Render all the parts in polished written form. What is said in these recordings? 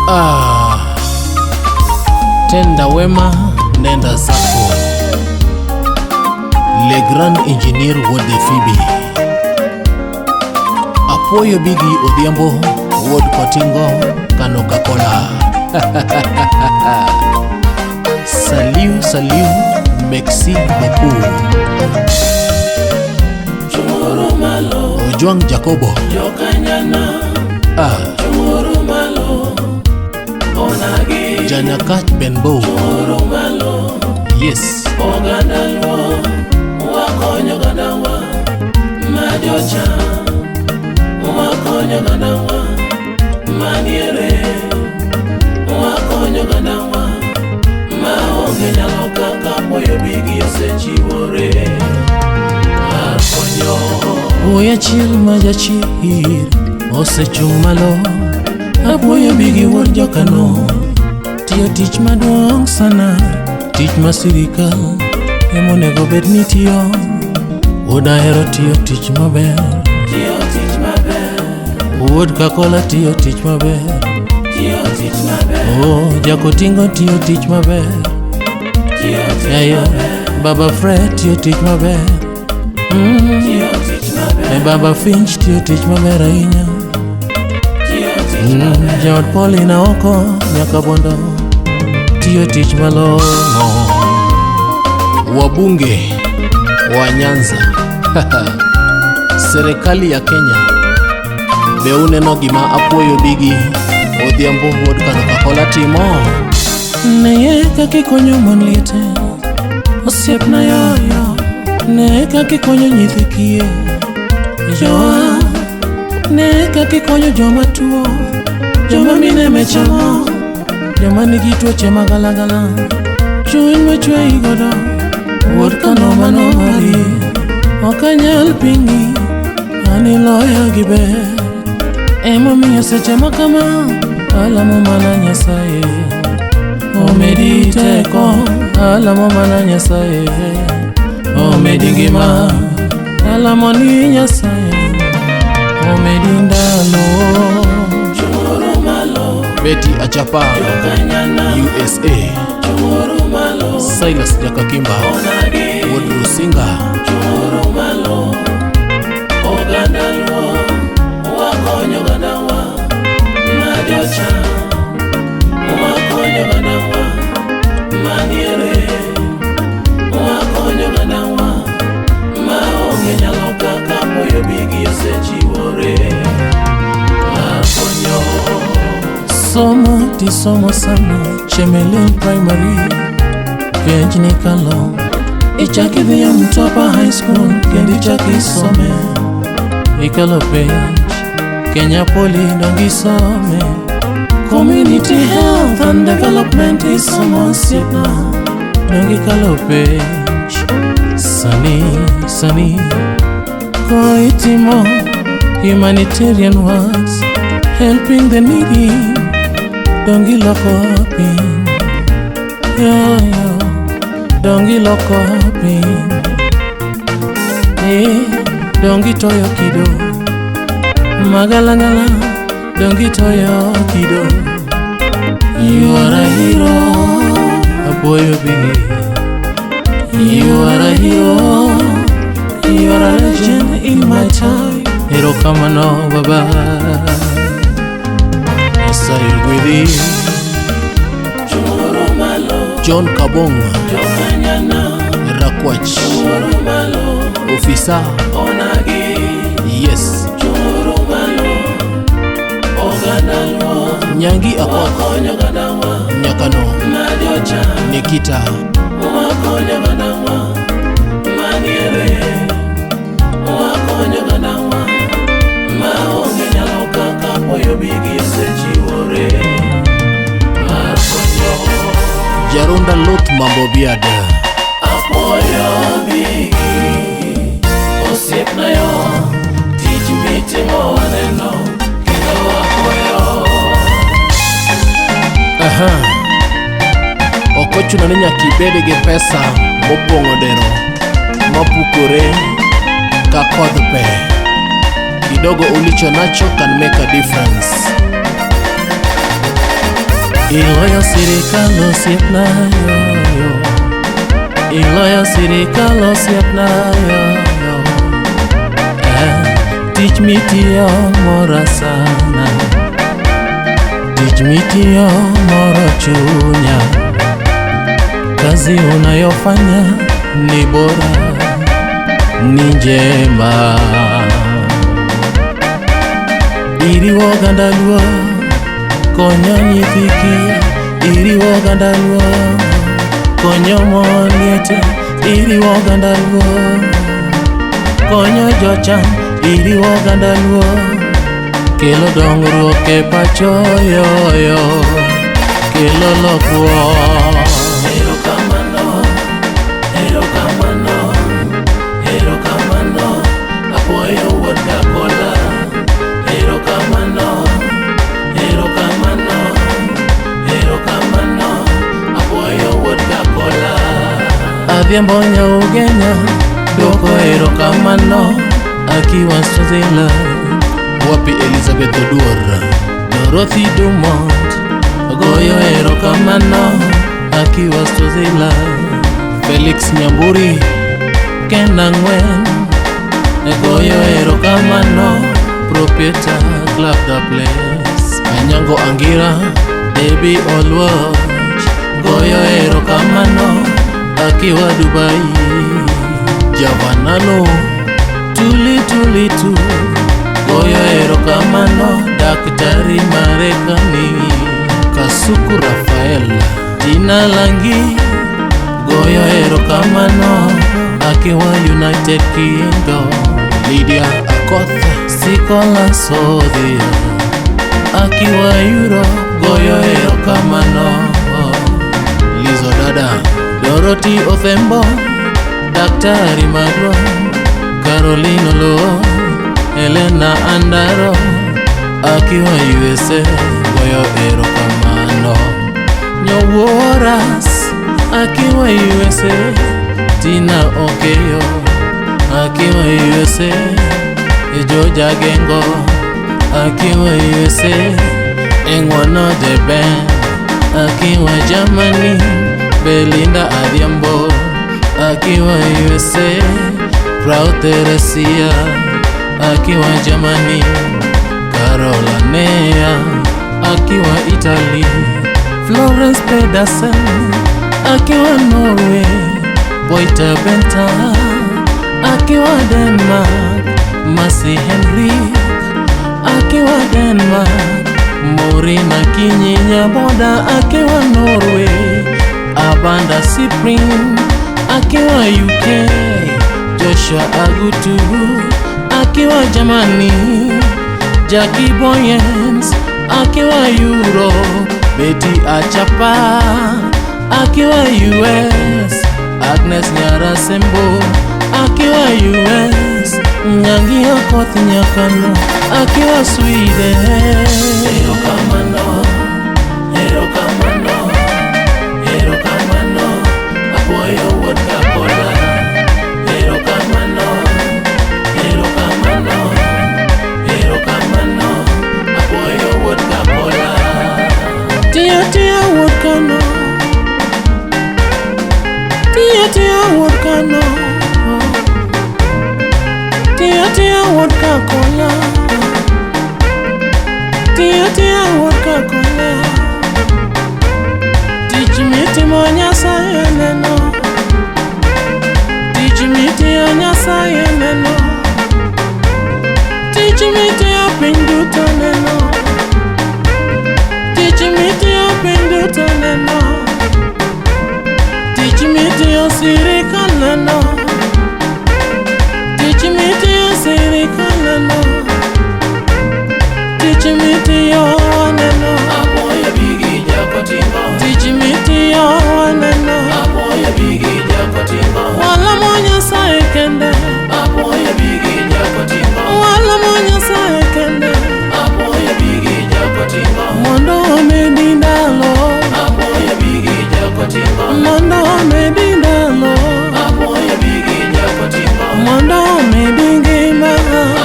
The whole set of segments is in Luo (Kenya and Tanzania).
Ah, tenda wema nenda zako. Le Grand Engineer Wuod Phoebe. Apuoyo Bigi Odhiambo Wuod Kotingo Kano Kakola. Salut, salut, merci beaucoup. Chung'uru malo. Ojwang Jacobo. Jokanyana. Ah. Chung'uru malo. Onagi. Janyakach Benbow. Chung'uru malo. Yes. Oganda Luo. Wakonyo ogandawa ma jochan. Wakonyo ogandawa maniere. Wakonyo ogandawa maonge nyalo kaka Apuoyo Bigi osechiwore mar konyo. Wuoyi achiel ma jachir osechung' malo. Apuoyo Bigi wuod Jokano tiyo tich maduong' sana, tich ma sirikal emonego bed ni tiyo. Wuod Ahero tiyo tich maber. Tiyo tich maber. Wuod Kakola tiyo tich maber. Tiyo tich maber. Oh, Jakotingo tiyo tich maber. Tiyo tich Yeah. maber. Baba Fred tiyo tich maber. Tiyo tich maber. E Baba Finch tiyo tich maber ahinya. Tiyo tich maber. Jaod Paulina oko nyaka Bondo tiyo tich malong'o. Wabunge wa Nyanza, serikali ya Kenya, be uneno gima Apuoyo Bigi Odhiambo wuod Kano Kakola timo? Neye kaka ikonyo mon liete, osiepna yoyo. Ne kaka ikonyo nyithi kiye, joa. Ne kaka ikonyo joma tuo, joma mine mechamo, joma nigi tuoche magalagala. Chuny machweyi godo, wuod Kano mano mari, ok anyal pingi, an iloya gi ber. Emomiyo seche ma kama, alamo mana Nyasaye omedi teko, alamo mana Nyasaye omedi ngima, alamo ni Nyasaye omedi ndalo. Chung'uru malo. Betty Achapa. Jokanyana. USA. Chung'uru malo. Silas Jakakimba. Onagi. Wuod Rusinga. Chung'uru malo. Oganda Luo. Wakonyo ogandawa ma jochan. Wakonyo ogandawa maniere. Wakonyo ogandawa maonge nyalo kaka Apuoyo Bigi osechiwore mar konyo. Somo tisomo sana Chemelil Primary, penj nikalo, ichak idhiyo Mtwapa High School kendo ichak isome, ikalo penj Kenya Poly dong isome, Community Health and Development isomo osiepna, dong ikalo penj. Sani sani koro itimo humanitarian works, helping the needy, dong iloko piny yo, dong iloko piny, eh, dong itoyo kido magalagala, dong itoyo kido. You are a hero, Apuoyo Bigi. You are a hero, you are a legend in my time. Erokamano baba, Nyasaye ogwedhi. Chung'uru malo. John Kabong. Jokanyana. Rakwach. Chung'uru malo. Ofisa. Onagi. Yes. Chung'uru malo. Oganda Luo. Nyangi Akoth. Wakonyo ogandawa Nyakano. ma jochan. Nikita. Wakonyo ogandawa maniere. Wakonyo ogandawa maonge nyalo kaka Apuoyo Bigi osechiwore mar konyo. Jarunda Luth Mambo Biad. Apuoyo Bigi osiepna yo, tich mitimo waneno kendo wapuoyo. Aha. Ok ochuno ni nyaka ibed gi pesa mopong'o dero mapukore ka kodh pe. Kidogo ulicho nacho can make a difference. Iloyo sirikal osiepna yoyo, iloyo sirikal osiepna yoyo. Tich mitiyo mora sana, tich mitiyo moro chunya. Kazi unayofanya ni bora, ni njema. Iriwo oganda luo, konyo nyithi kiye. Iriwo oganda luo, konyo mon liete. Iriwo oganda luo, konyo jochan. Iriwo oganda luo, kelo dongruok e pacho yoyo, kelo lokruok. Erokamano, erokamano, erokamano, apuoyo wuod Kakola. Erokamano, erokamano, erokamano, apuoyo wuod Kakola. Adhiambo Nyaugenya dwoko erokamano akiwa Swaziland. Wapi Elizabeth Oduor, Dorothy Dumont goyo erokamano akiwa Swaziland. Felix Nyamburi, Ken Ang'wen goyo erokamano, Proprietor Club The Place. Anyango Angira, Debbie Oluoch goyo erokamano akiwa Dubai. Javanano Tuli Tuli Tu goyo erokamano, Daktari Marekani. Kasuku Rafael, Tina Langi goyo erokamano akiwa United Kingdom. Lydia Akoth, Sikola Sodhia akiwa Europe goyo erokamano. Lizo Dada, Dorothy Othembo, Daktari maduong', Caroline Oloo, Elena Andaro akiwa USA goyo erokamano. Nyowuoras akiwa USA, Tina Okeyo akiwa USA, Georgia Gengo akiwa USA, Engwano de Ben akiwa Germany, Belinda Adhiambo akiwa USA, Proud Teresia akiwa Germany, Carola Nea akiwa Italy, Florence Pedersen akiwa Norway, Boita Benta akiwa Denmark, Mercy Henrik akiwa Denmark, Maureen Akinyi Nyaboda akiwa Norway, Abanda Cyprian akiwa UK, Joshua Agutu akiwa Germany, Jackie Boyens akiwa Europe, Betty Achapa akiwa US, Agnes Nyarasembo akiwa US, Nyangi Okoth Nyakano akiwa Sweden. Erokamano, erokamano, erokamano, apuoyo wuod Kakola. Erokamano, erokamano, erokamano, apuoyo wuod Kakola. Tiyo tiyo wuod Kano, tiyo tiyo wuod Kano, tiyo tiyo wuod Kakola, tiyo tiyo wuod Kakola. Tich mitimo Nyasaye neno, tich mitiyo Nyasaye neno, tich mitiyo piny duto neno, tich mitiyo piny duto neno, tich mitiyo sirikal neno, tich mitiyo sirikal neno, tich mitiyo waneno, Apuoyo bigi jakotingo, tich mitiyo waneno. Apuoyo bigi jakotingo, Walamo Nyasaye kende, apuoyo bigi jakotingo, walamo Nyasaye kende, apuoyo bigi jakotingo, mondo omedi ndalo, apuoyo bigi jakotingo, mondo omedi ndalo, apuoyo bigi jakotingo, mondo omedi ngima,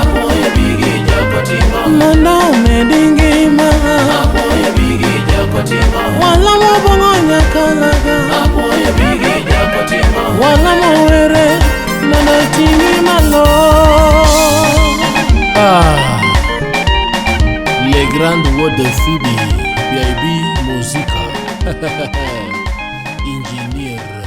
apuoyo bigi jakotingo, mondo omedi ngima. Apuoyo bigi jakotingo. Grand Wuod Phoebe, PIB Muzika. Engineer.